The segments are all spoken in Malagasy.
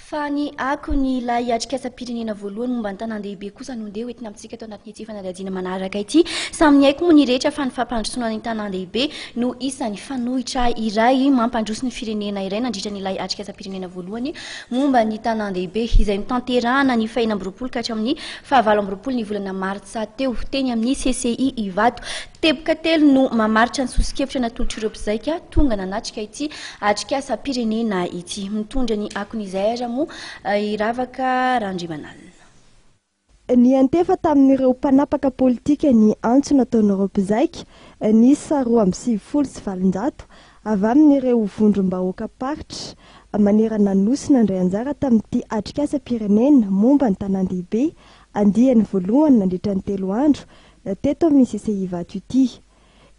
Fa ny akony ilay atrikasam-pirenena voalohany momba ny tanàn-dehibe kosa no ndeha hoentina amintsika ato anatin'ity fanadihadiana manaraka ity. Samy niaiky moa ny rehetra fa ny fampandrosoana ny tanàn-dehibe no isan'ny fanoitra iray mampandroso ny firenena iray nandritra ny ilay atrikasam-pirenena voalohany momba ny tanàn-dehibe izay notanterahana ny fahenina amby 20 ka hatramin'ny faha 28 ny volana martsa teo teny amin'ny CCI Ivato. Teboka telo no mamaritra ny soso-kevitra natolotr'ireo mpizaika tonga nanatrika ity atrikasam-pirenena ity. Mitondra ny akon'izay aza moa i Ravaka Randrimanalina. Niantefa tamin'ireo mpanapaka politika ny antso nataon'ireo mpizaika niisa 892 avy amin'ireo vondrom-bahoakam-paritra manerana ny Nosy nandray anjara tamin'ity atrikasam-pirenena momba ny tanàn-dehibe andiany voalohany nandritra ny 3 andro teto amin'ny CCI Ivato ity.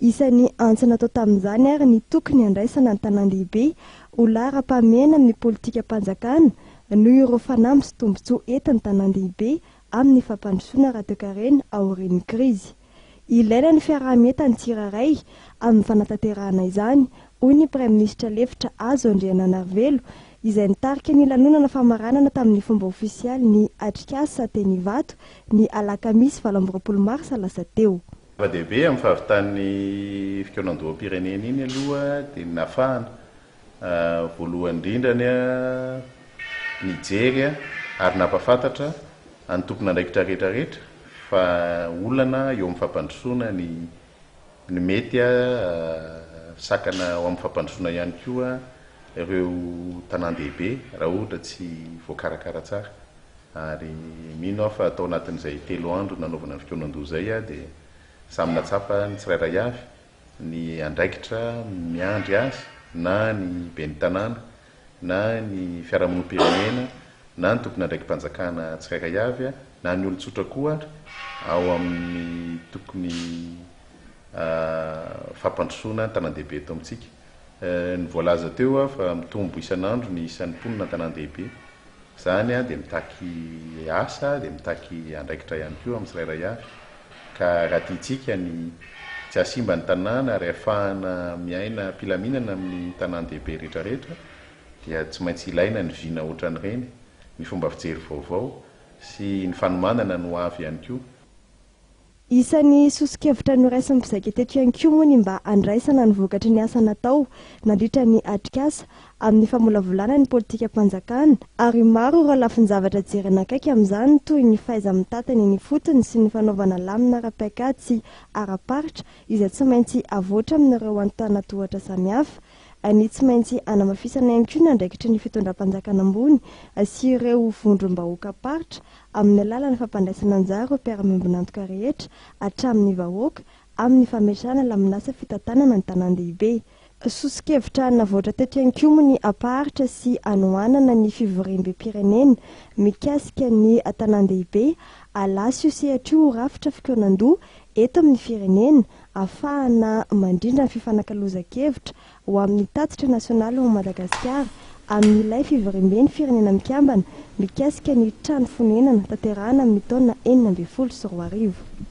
Isan'ny antso natao tamin'izany ary ny tokony handraisana ny tanàn-dehibe ho laharam-pahamehana amin'ny politikam-panjakana noho ireo fanamby sy tombontsoa entin'ny tanàn-dehibe amin'ny fampandrosoana ara-toekarena aorian'ny krizy. Ilaina ny fiaraha-mientan'ny tsirairay amin'ny fanatanterahana izany, hoy ny Praiminisitra lefitra Hajo Andriananarivelo, izay nitarika ny lanonana famaranana tamin'ny fomba ofisialy ny atrikasa teny Ivato ny alakamisy 28 marsa lasa teo. Zava-dehibe amin'ny fahavitan'ny fikaonandoham-pirenena iny aloha dia ny nahafahana voalohany indrindrany nijery ary nampahafantatra an'ny tompon'andraikitra rehetra rehetra fa olana eo amin'ny fampandrosoana ny ny mety sakana ho amin'ny fampandrosoana ihany koa ireo tanàn-dehibe raha ohatra tsy voakarakara tsara. Ary mino aho fa tao anatin'izay 3 andro nanaovana ny fikaonandoha izay dia samy nahatsapa ny tsirairay avy ny andraikitra miandry azy na ny ben'ny tanàna na ny fiarahamonim-pirenena na ny tompon'andraiki-panjakana tsirairay avy na ny olon-tsotra koa ary ao amin'ny tokony fampandrosoana ny tanàn-dehibe eto amintsika. Ny voalaza teo fa mitombo isan'andro ny isan'ny mponina an-tanàn-dehibe. Izany dia mitaky asa, dia mitaky andraikitra ihany koa amin'ny tsirairay avy. Ka raha tiantsika ny tsy hahasimba ny tanàna ary hahafahana miaina am-pilaminana amin'ny tanàn-dehibe rehetrarehetra dia tsy maintsy ilaina ny vina ohatran'ireny, ny fomba fijery vaovao sy ny fanomanana ny ho avy ihany koa. Isan'ny soso-kevitra noraisin'ny mpizaika teto ihany koa moa ny mba handraisana ny vokatry ny asa natao nandritra ny atrikasa amin'ny famolavolana ny politikam-panjakana ary maro ireo lafin-javatra jerena akaiky amin'izany toy ny fahaiza-mitantana eny ifotony sy ny fanaovana lamina ara-paikady sy ara-paritra izay tsy maintsy avoatra amin'ireo antanatohatra samihafa ny tsy maintsy hanamafisana ihany koa ny andraikitry ny fitondram-panjakana ambony sy ireo vondrom-bahoakam-paritra amin'ny alalan'ny fampandraisana anjara ireo mpiara-miombon'antoka rehetra hatramin'ny vahoaka amin'ny fametrahana laminasa fitantanana ny tanàn-dehibe. Soso-kevitra navoatra teto ihany koa moa ny hampaharitra sy hanohanana ny fivoriambem-pirenena mikasika ny tanàn-dehibe, halasy io sehatra io ho rafitra fikaonandoha eto amin'ny firenena ahafahana mandrindra ny fifanakalozan-kevitra ho amin'ny tatitra nasionaly ho Madagasikara amin'ilay fivoriamben'ny Firenena Mikambana mikasika ny trano fonenana tanterahana amin'ny taona 2016.